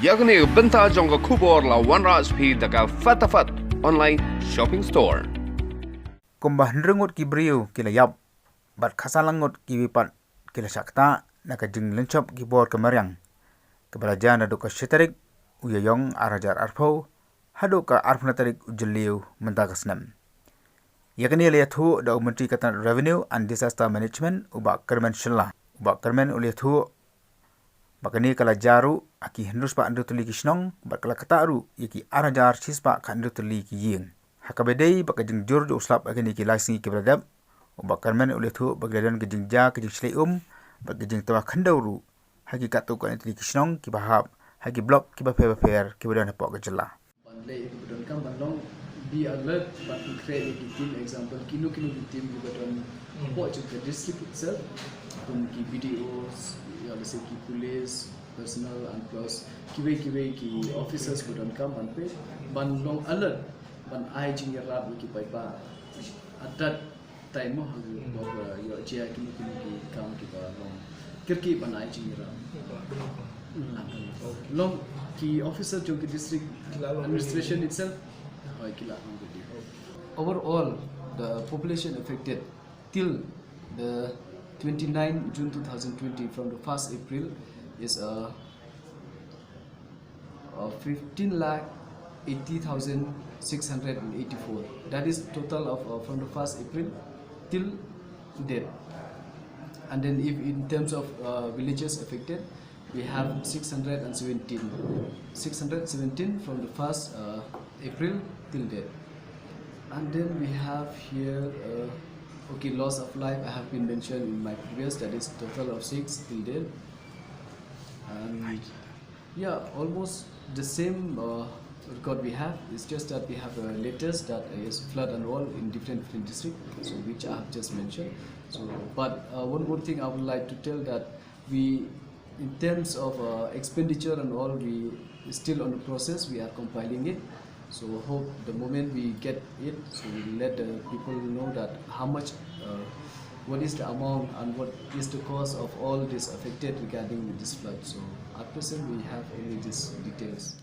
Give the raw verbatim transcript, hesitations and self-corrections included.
Ïa kane ka bynta jong ka khubor la wanrah sha phi da ka Fatafat Online Shopping Store. Kumba hynriew ngut ki briew ki la ïap bad khatsan lang ngut kiwei pat ki la shah ktah na ka jinglynshop ki bor ka mariang kaba la jia naduh ka shi tarik u Ïaïong ar hajar arphew haduh ka arphew tarik u Jylliew mynta ka snem. Ïa kane la ïathuh da u Myntri ka tnat Revenue and Disaster Management u Bah Kyrmen Shylla. U Bah Kyrmen u la ïathuh ba kane ka la jia ruh ha ki hynriew spah hynriew tylli ki shnong bad ka la ktah ruh ïa ki ar hajar shi spah khathynriew tylli ki ïing. Ha kaba dei bad ka jingjur jong u slap ha kine ki lai sngi kiba la dep, u Bah Kyrmen u la ïathuh ba ki la don ka jingjia ka jingshlei um bad ka jingtwa khyndew ruh ha ki katto katne tylli ki shnong kiba hap ha ki block kiba pher bapher kiba don hapoh ka jylla. Ban leh ïa kiba donkam ban long be alert, ban khreh ïa ki team, example kino kino ki team kiba don hapoh jong ka district itself, kum ki B D Os, ïa lehse ki police personnel and plus kiwei kiwei ki officers ba donkam ban peit, ban long alert, ban ai jingïarap ïa ki paidbah at that time mo, ha ki por ba ïoh jia kino kino ki kam kiba long kyrkieh ban ai jingïarap. Long ki officer jong ki district administration itself, hooid, ki la ong ready. Overall, the population affected till the twenty-nine June two thousand twenty, from the first April, is uh, uh, fifteen lakh eighty thousand six hundred and eighty-four. That is total of, uh, from the first April till date. And then, if in terms of uh, villages affected, we have six hundred and seventeen, six hundred seventeen from the first uh, April till date. And then we have here, uh, okay, loss of life, I have been mentioned in my previous, that is total of six till date. And yeah, almost the same uh, record we have. It's just that we have a latest that is flood and all in different, different districts, so which I have just mentioned. So, but uh, one more thing I would like to tell, that we, in terms of uh, expenditure and all, we still on the process. We are compiling it. So hope the moment we get it, so we'll let the people know that how much, uh, what is the amount and what is the cause of all this affected regarding with this flood. So at present, we have only these details.